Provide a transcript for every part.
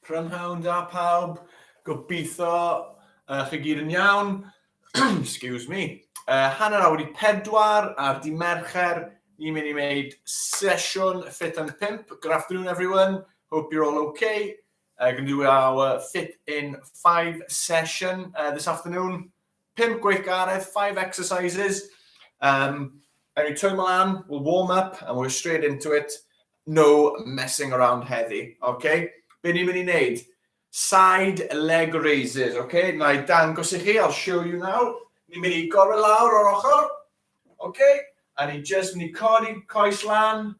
Prynhawn da pawb. Gobeithio chi gyd yn iawn. Excuse me. 3:30 ar di Mercher, ni'n mynd i wneud sesiwn Fit and Pimp. Good afternoon everyone. Hope you're all okay. Going to do our Fit in 5 session this afternoon. Pimp gweithgaredd, 5 exercises. And we turn lan, we'll warm up and we'll straight into it. No messing around heddi, okay? Be ni'n mynd i wneud? Side leg raises, okay? Na i dangos i chi, I'll show you now. Ni'n mynd i gorfod lawr o'r ochr, okay? A ni just mynd i codi coes lan,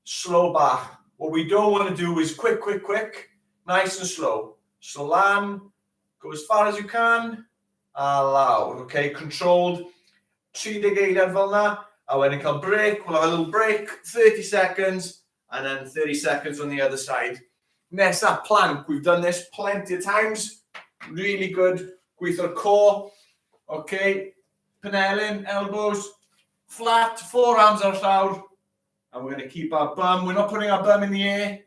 slow bach. What we don't want to do is quick, quick, quick, nice and slow. So lan, go as far as you can, a lawr, okay? Controlled, 30 eiliad fel na, a wedyn cael break, we'll have a little break, 30 seconds, and then 30 seconds on the other side. Nesa, plank. We've done this plenty of times. Really good. Gweithio'r core. Okay. Penelin, elbows, flat, forearms ar llawr. And we're going to keep our bum. We're not putting our bum in the air.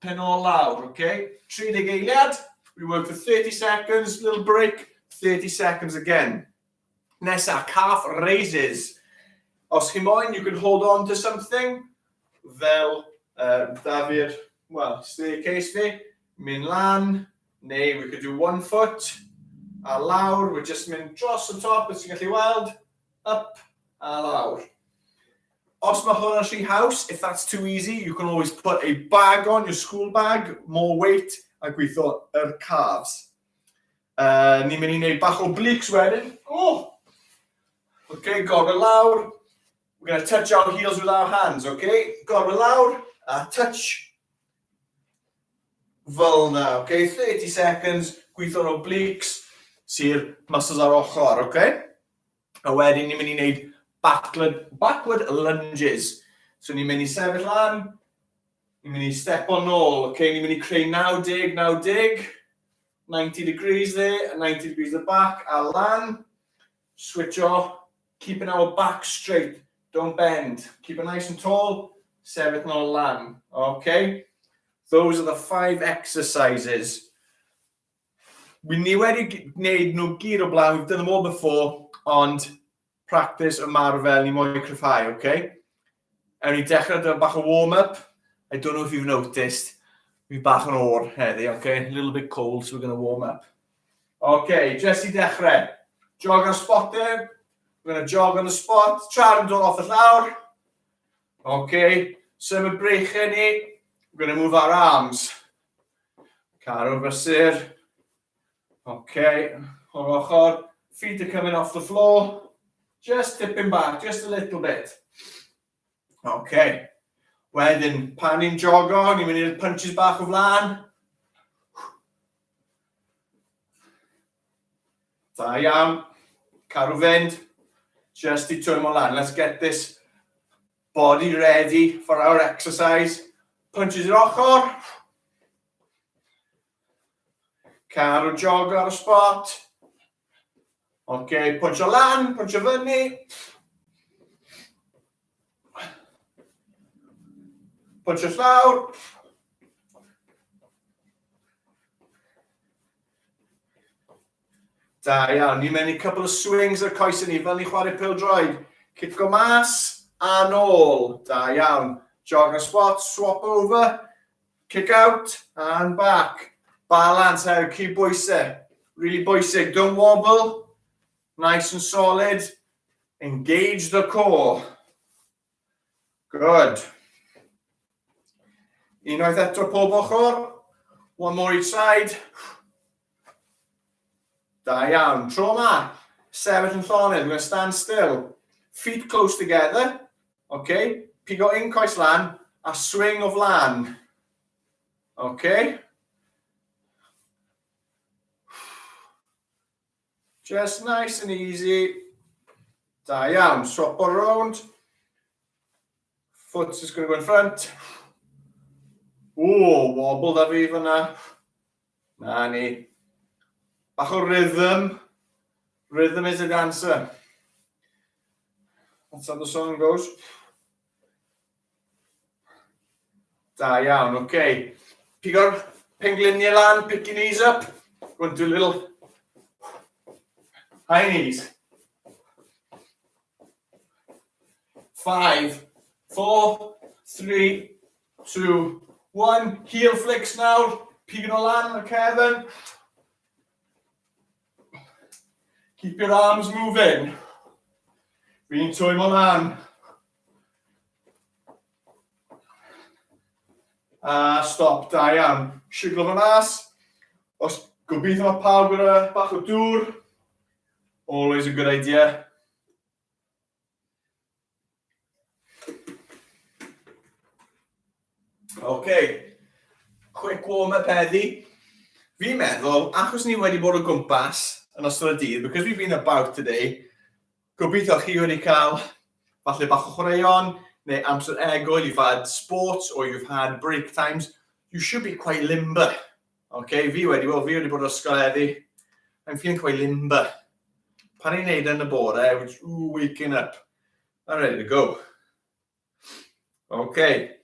Pen ôl lawr, okay? 30 eiliad. We work for 30 seconds, little break, 30 seconds again. Nesa, calf raises. Os chi moyn, you can hold on to something, fel Dafydd, well, staircase fi, mynd lan, neu we could do one foot, a lawr, we're just mynd dros y top, os ti'n gallu weld, up, a lawr. Os mae hwnna'n rhy haws, if that's too easy, you can always put a bag on, your school bag, more weight, a gweithio yr calves. Ni'n mynd i wneud bach o obliques wedyn. Oh! Okay, gorfod lawr. We're going to touch our heels with our hands, okay? Gorfod lawr, a touch. Fel na, okay? 30 seconds, gweithio'r obliques, sy'r muscles ar ochr, okay? A wedyn ni'n mynd i wneud backward lunges. So ni'n mynd i sefyll lan, ni'n mynd i step on nôl, okay? Ni'n mynd i creu 90, 90, 90 degrees there, and 90 degrees the back, a lan, switch off, keeping our back straight, don't bend, keep it nice and tall, sefyll nôl lan, okay? Those are the 5 exercises. We ni wedi gwneud nhw gyd o blaen, we've done them all before, ond practice ymarfer ni moyn cryfhau, okay? Ewn ni dechrau gyda bach o warm-up. I don't know if you've noticed, fi bach yn oer heddi, okay? A little bit cold, so we're going to warm up. Okay, just i dechrau. Jog ar spot there. We're going to jog on the spot. Traed yn dod off y llawr. Okay, symud breichiau ni. We're going to move our arms. Cadw brysur. Okay, o'r ochr. Feet are coming off the floor. Just tipping back, just a little bit. Okay. Wedyn, pan ni'n jogo, ni'n mynd i'r punches bach o flaen. Da iawn. Cadw fynd. Just i twymo lan. Let's get this body ready for our exercise. Punches i'r ochr. Cadw jogo ar y spot. Okay, punch o lan, punch o fyny. Punch o llawr. Da iawn, ni'n mynd i couple of swings ar coesau ni, fel ni'n chwarae pêl-droed. Cico mas, a nôl. Da iawn. Jog a spot, swap over, kick out, and back. Balance hefyd, keep bwysau. Really bwysig, don't wobble. Nice and solid. Engage the core. Good. Unwaith eto pob ochr. One more each side. Da iawn. Tro yma, sefyll yn llonydd. We're going to stand still. Feet close together. Okay. Pigo un coes lan a swing o flan. Okay. Just nice and easy. Da iawn. Swap o round. Foot's just going to go in front. O, wobble da fi fyna. Na ni. Bach o rhythm. Rhythm is a dancer. That's how the song goes. Da iawn, oce. Okay. Pigo'r Pengliniau lan, pick your knees up. Go and do a little high knees. 5, 4, 3, 2, 1. Heel flicks nawr. Pigo nhw lan, y cefn. Keep your arms moving. Fi'n twymo lan. A stop, da iawn. Siglo fe mas. Os gobeithio mae pawb gyda bach o dŵr. Always a good idea. OK, quick warm-up heddi. Fi'n meddwl, achos ni wedi bod o gwmpas yn ystod y dydd, because we've been about today, gobeithio chi wedi cael falle bach o chwaraeon, neu amser egwyl, you've had sports or you've had break times, you should be quite limber. OK, fi wedi, well, fi wedi bod o'r ysgol heddi, I'm feeling quite limber. Pan i'n neud yn y bore, I was ooh, waking up. I'm ready to go. OK.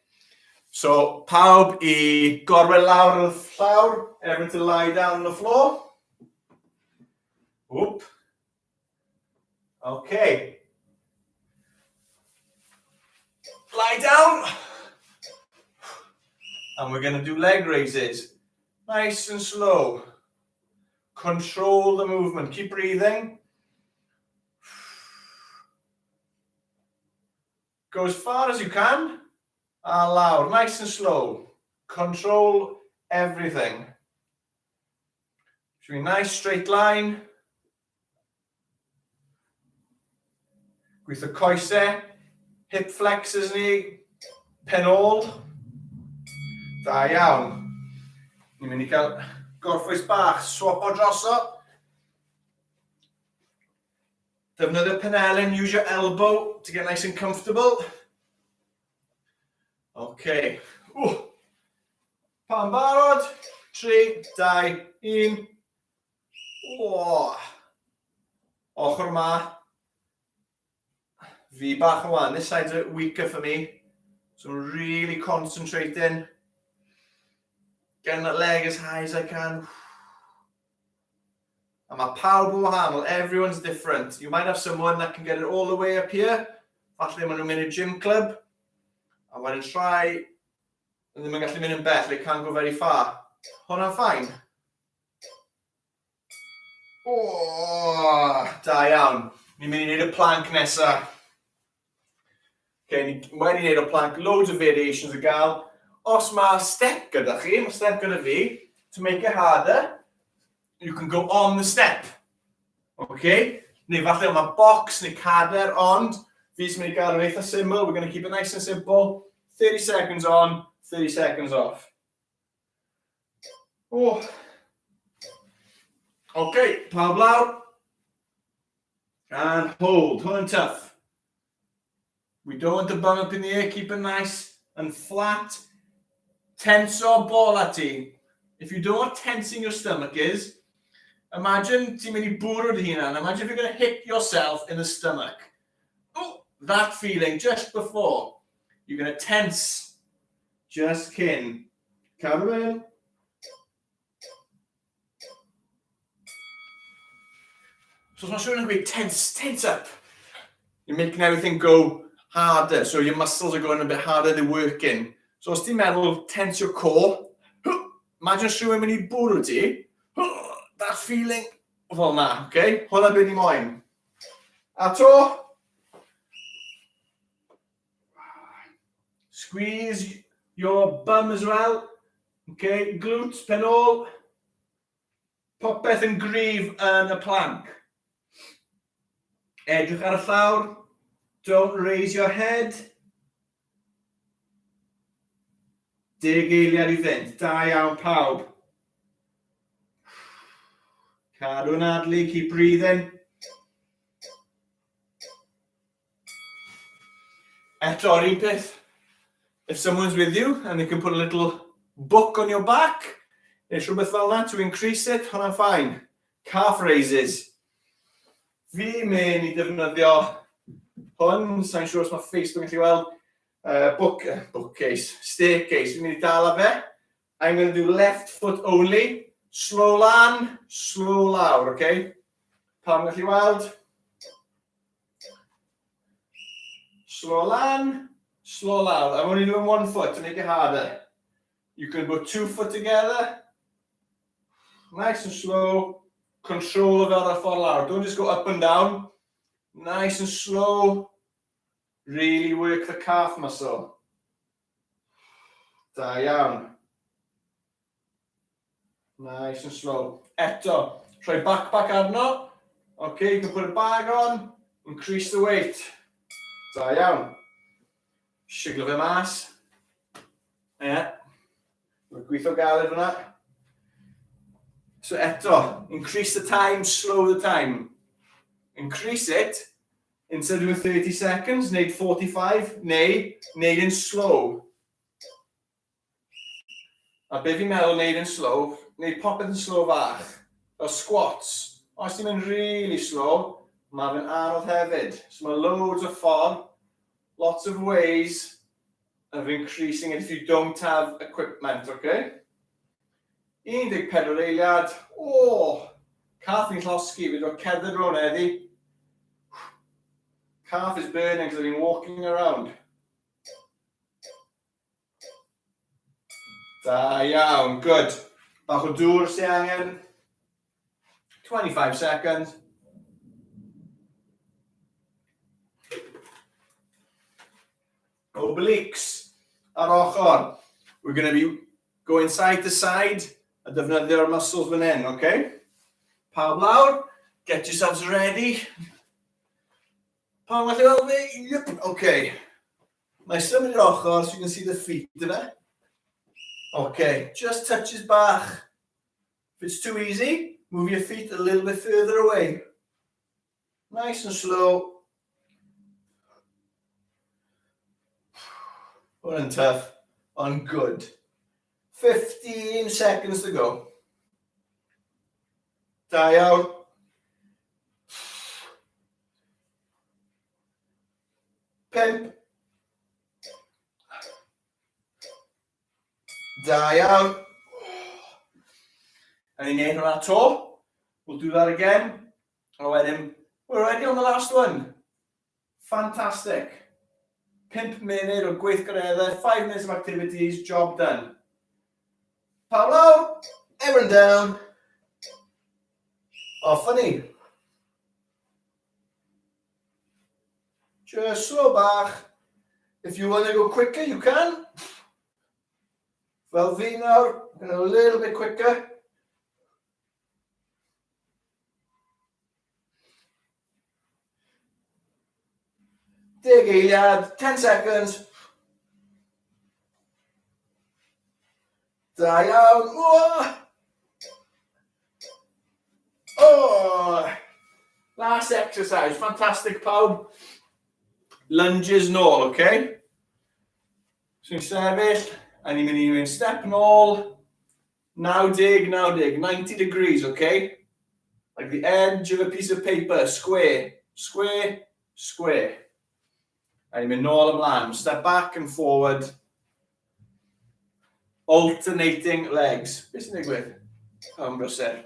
So, pawb i gorwedd lawr ar y llawr. Everyone to lie down on the floor. Whoop. OK. Lie down. And we're going to do leg raises. Nice and slow. Control the movement. Keep breathing. Go as far as you can. A lawr. Nice and slow. Control everything. Should be nice straight line. Gweithio coesau, hip flexors ni, pen ôl. Da iawn. Ni'n mynd i cael gorffwys bach, swapo droso. Defnyddio penelin, use your elbow to get nice and comfortable. Okay. Ww. Pan barod? 3, 2, 1. O! Ochr yma. Fi bach yn wan. This side's a bit weaker for me. So I'm really concentrating. Getting that leg as high as I can. A mae pawb yn wahanol. Everyone's different. You might have someone that can get it all the way up here. Falle maen nhw'n mynd i'r gym club. A wedyn rhai ddim yn gallu mynd yn bell. They can't go very far. Hwna'n fine. O, da iawn. Ni'n mynd i wneud y plank nesa. Okay, ni wedi wneud y plank, loads of variations o gael. Os mae step gyda chi, mae step gyda fi, to make it harder, you can go on the step. Okay? Neu falle mae box neu cader, ond fi sy'n mynd i gael yn eitha syml. We're going to keep it nice and simple. 30 seconds on, 30 seconds off. O. OK, pawb lawr. And hold. Hwn yn tough. We don't want the bum up in the air. Keep it nice and flat. Tenso bol at ti. If you don't know what tensing your stomach is, imagine ti'n mynd i bwrw dy hunan. Imagine if you're going to hit yourself in the stomach. Oh, that feeling just before. You're going to tense just cyn. Cadw yn. So os mae rhywun yn gweud tense, tense up, you're making everything go harder. So your muscles are going a bit harder, they're working. So os ti'n meddwl tense your core, imagine rhywun mynd i bwrw ti, that feeling fel na, okay? Hwna beth ni moyn. A to, Squeeze your bum as well. Okay, glutes, pen ôl. Popeth yn gryf yn y plank. Edrych ar y llawr. Don't raise your head. Deg eiliad i fynd. Da iawn pawb. Cadw yn adlu, keep breathing. Eto, yr un peth. If someone's with you and they can put a little book on your back, neu rhywbeth fel yna to increase it, hwnna'n fine. Calf raises. Fi mynd i defnyddio hwn, sa'n siŵr os mae Facebook yn gallu weld, uh, book, uh, bookcase, staircase. Fi'n mynd i dal fe, I'm going to do left foot only. Slow lan, slow lawr, okay? Pam gallu weld? Slow lan, slow lawr. I'm only doing one foot to make it harder. You can put two foot together. Nice and slow. Control of ar y ffordd lawr. Don't just go up and down. Nice and slow. Really work the calf muscle. Da iawn. Nice and slow. Eto, rhoi backpack arno. Okay, you can put a bag on. Increase the weight. Da iawn. Siglo fe mas. Ie. Yeah. Mae'n gweithio galed fyna. So eto, increase the time, slow the time. Increase it, instead of 30 seconds, wneud 45, neu wneud yn slow. A be fi'n meddwl wneud yn slow, wneud popeth yn slow fach. Fel squats. Os ti'n mynd really slow, mae fe'n anodd hefyd. So mae loads o ffordd, lots of ways of increasing it if you don't have equipment, okay? 14 eiliad. O! Oh, cath ni'n llosgi, fi wedi cerdded rownd heddi. Calf is burning because I've been walking around. Da iawn, good. Bach o dŵr sy'n angen. 25 seconds. Obliques ar ochr. We're going to be going side to side a defnyddio'r muscles fan hyn, okay? Pawb lawr, get yourselves ready. Pawb gallu weld fi? Yep, okay. Mae symud i'r ochr so you can see the feet yna. Okay, just touches bach. If it's too easy, move your feet a little bit further away. Nice and slow. Hwn yn tough, ond good. 15 seconds to go. Da iawn. Pump. Da iawn. A ni'n neud hwnna to. We'll do that again. A wedyn, we're already on the last one. Fantastic. 5 munud o gweithgareddau, 5 minutes of activities, job done. Pawb lawr, everyone down. Off â ni. Just slow bach. If you want to go quicker, you can. Fel fi nawr, going a little bit quicker. Deg eiliad, 10 seconds. Da iawn. Oh! Oh! Last exercise, fantastic pawb. Lunges nôl, okay? So ni'n sefyll, a ni'n mynd i mynd step nôl, 90, 90, 90 degrees, okay? Like the edge of a piece of paper, square, square, square. A ni'n mynd nôl ymlaen, step back and forward, alternating legs. Beth sy'n digwydd? Pam brysur.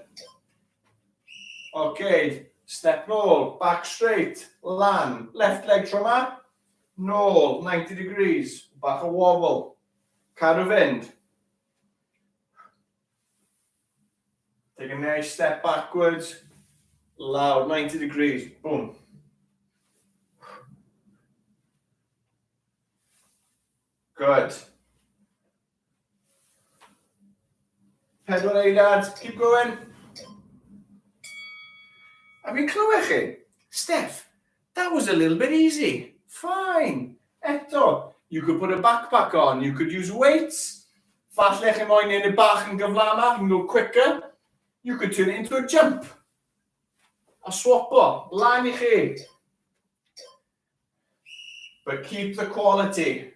Okay, step nôl, back straight, lan, left leg tro ma, nôl, 90 degrees, bach o wobble, cadw fynd. Take a nice step backwards, loud, 90 degrees, boom. Good. Pedwar eiliad, keep going. A fi'n clywed chi. Steph, that was a little bit easy. Fine. Eto, you could put a backpack on, you could use weights. Falle chi moyn neud e bach yn gyflamach, you can go quicker. You could turn it into a jump. A swapo, lan i chi. But keep the quality.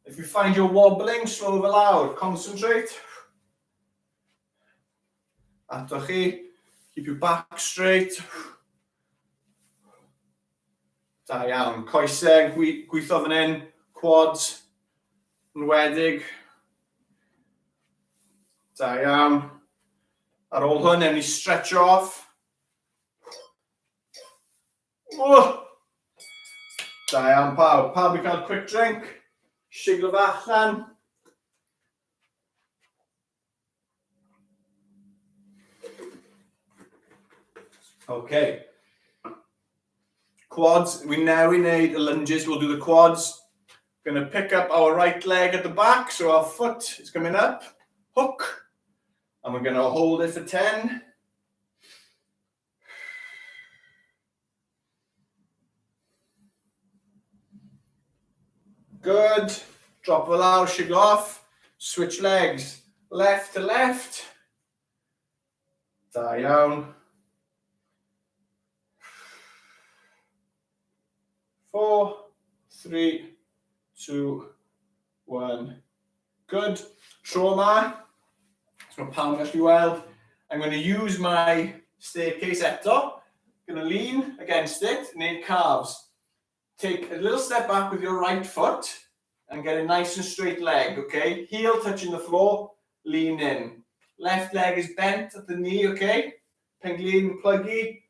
If you find you're wobbling, slow fe lawr. Concentrate. Ato chi. Keep your back straight. Da iawn. Coesau, gweithio fan hyn. Quads. Yn wedig. Da iawn. Ar ôl hwn, ewn ni stretch off. Oh! Da iawn pawb. Pawb i cael quick drink. Siglo fe allan. Okay. Quads, we now need the lunges, we'll do the quads. Going to pick up our right leg at the back, so our foot is coming up, hook, and we're going to hold it for 10. Good. Drop the lawr, shig off. Switch legs. Left to left. Da iawn. 4, 3, 2, 1. Good. Tro yma, so mae pawb gallu weld, I'm going to use my staircase eto. Going to lean against it, neud calves. Take a little step back with your right foot and get a nice and straight leg, okay? Heel touching the floor, lean in. Left leg is bent at the knee, okay? Penglin plygu,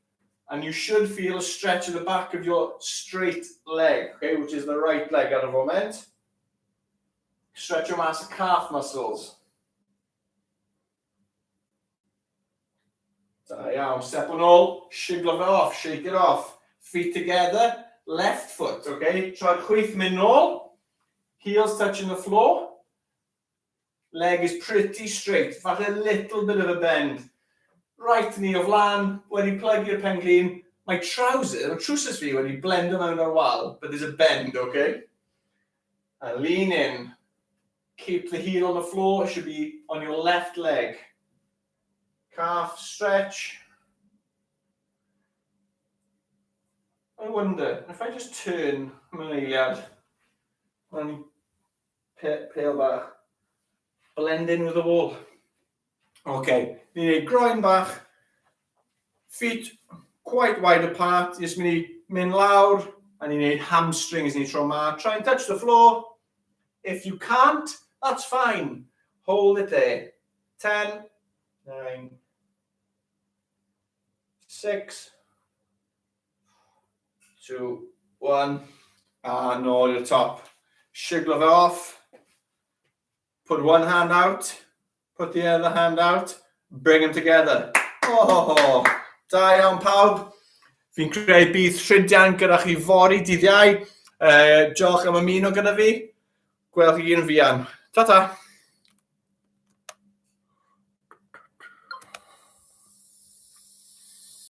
and you should feel a stretch in the back of your straight leg, okay, which is the right leg at the moment. Stretch your mass calf muscles. Da iawn, step yn ôl, shiglo fe off, shake it off. Feet together, left foot, okay? Troed chwith mynd nôl, heels touching the floor. Leg is pretty straight, falle a little bit of a bend. Right knee o flan, wedi plygu'r pen-glin. Mae trouser, mae trowsus fi wedi blendo mewn ar wal, but there's a bend, okay? And lean in. Keep the heel on the floor, it should be on your left leg. Calf stretch. I wonder, if I just turn mewn eiliad, mae'n pale bach. Blend in with the wall. OK, ni'n gwneud groen bach, feet quite wide apart, jyst mynd i mynd lawr, a ni'n gwneud hamstrings ni tro ma. Try and touch the floor. If you can't, that's fine. Hold it there. 10, 9, 6, 2, 1, a nôl i'r top. Shiglo fe off. Put one hand out, put the other hand out, bring them together. Oh, da iawn pawb. Fi'n creu bydd Rhydian gyda chi fory dydd Iau. Diolch am ymuno gyda fi. Gwelwch chi gyd yn fuan. Ta-ta!